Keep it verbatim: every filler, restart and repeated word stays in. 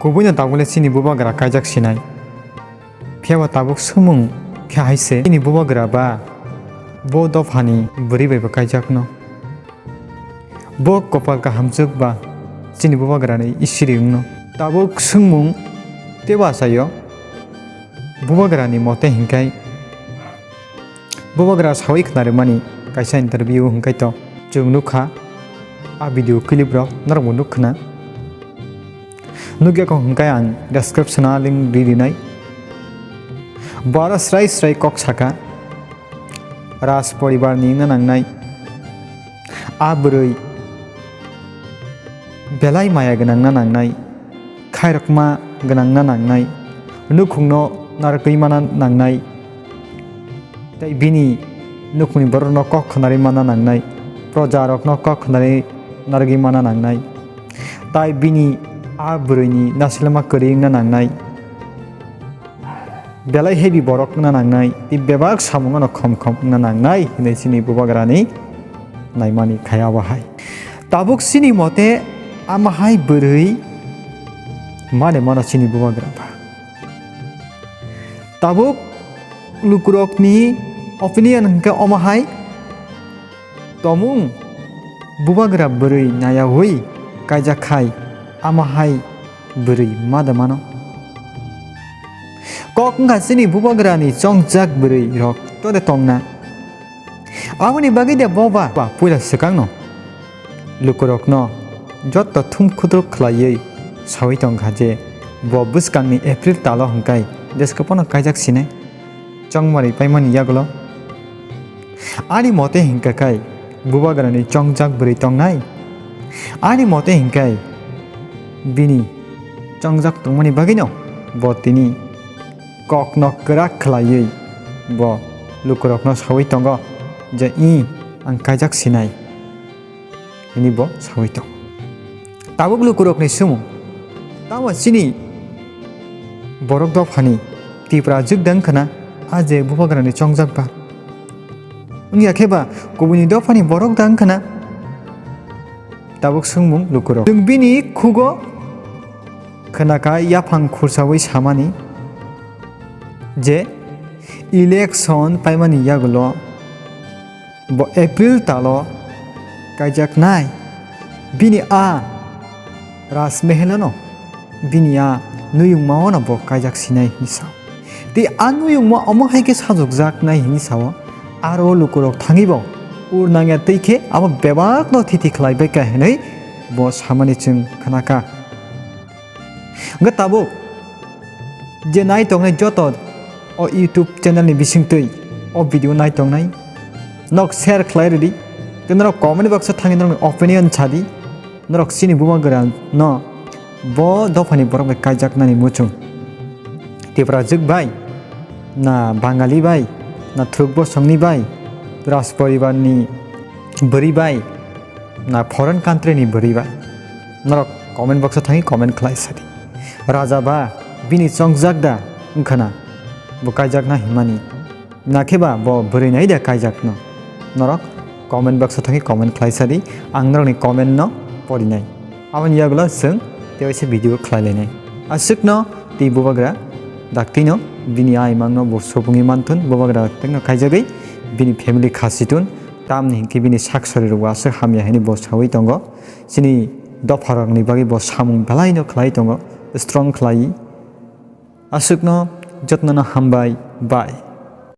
Kubuino tabukle chini bubagra kaijak sinai. Phiya ba tabuk swngmung khe hai se, chini bubagra ba bo dophani bwrwi bai bo kaijakno. Bo kopal kahamjwk ba chini bubagrani isiri wngno. Tabuk swngmung teibo achaio, bubagrani mote hinkhai bubagra sawi khna rwmani kaisa interview hinkhai to chwng nukha, a video clip rok norokbo nukkhna. Nukya kok hinkhai ang description o link ri rinai. Bo aro srai srai kok saka, Raj poribar ni wngna nangnai. A bwrwi belai maya gwnang na nangnai, khairokma gwnang na nangnai, nukhungno narwgwi mana nangnai, tei bini nukhungni borokno kok khnarwi mana nangnai, projarokno kok khnarwi narwgwi mana nangnai, tai bini a bwrwini nasilma kwrwi wngna nangnai. Belai heavy borok wngna nangnai, tei bebak samung ano khom khom wngna nangnai hinwi chini bubagrani naimani khai abo hai. Tabuk chini mote ama hai bwrwi mane mano chini bubagra ba. Tabuk lukurokni opinion hwnkhe omo hai. Tomung bubagra bwrwi nayaui kaijak khai, ama hai bwrwi ma da mano. Kok wngkha chini bubagrani chongjak bwrwi rok to de tongna. Aboni bagwi de bo ba, ba puila swkangno lukurokno jotto thum khutruk khlaiwi saui tongkha je bo bwskangni April talo hwnkhe jesko phano kaijak sinai. Chongmari paimani yagulo. Ani mote hinkha khai bubagrani chongjak bwrwi tongnai. Ani mote hinkhai bini chongjak tongmani bagwino bo tini kokno kwrak khlaiwi bo lukurokno saui tongo je, "Ih, ang kaijak sinai," hwnwi bo saui tong. Tabuk lukurokni sumung, tamo chini borok dophani Tipra jwk da wngkhana, a je bubagrani chongjak ba? Wngya khe ba kubuini dophani borok da wngkhana? Tabuk swngmung lukurok. Chwng bini khugo khwnakha yaphang khursaui samani je election paimani yagulo bo April talo kaijaknai. Bini a Rajmehel ano, bini a nuyungma ono bo kaijak sinai hinwi sao. Tei a nuyungma omo hai khe sajokjaknai hinwi sao. Aro lukurok thangwi bo ur nangya twi khe abo bebakno thiti khlai bai kha hinwi bo samani chwng khnakha. Hwnkhe tabuk je nai tongnai joto o YouTube channel ni bisingtwi o video nai tongnai, nok share khlai rwdi, tei norok comment box o thangwi norokni opinion sadi, norok chini bubagra no bo dophani borok bai kaijaknani muchung. Tipra jwk bai, na Bangali bai, na Thwrwk bosongni bai, Raj poribar ni bwrwi bai, na foreign country ni bwrwi bai. Norok comment box o thangwi comment khlai sadi. Raja ba bini chongjak da wngkhana bo kaijakna himani? Nakhe ba bo bwrwi nai da kaijakno? Norok comment box o thangwi comment khlai sadi, ang norokni comment no porinai. Aboni yagulo chwng tei waisa video khlai lainai. Aswkno tei bubagra daktino bini a imangno bo supungwi manthun, bubagra daktino khaijagwi bini family khasi tun, tamni hinkhe bini sak sori rok aswk hamya hinwi bo saui tongo. Chini dopharokni bagwi bo samung belaino khlai tongo, strong khlai. Aswkno jotnono hambai, bye.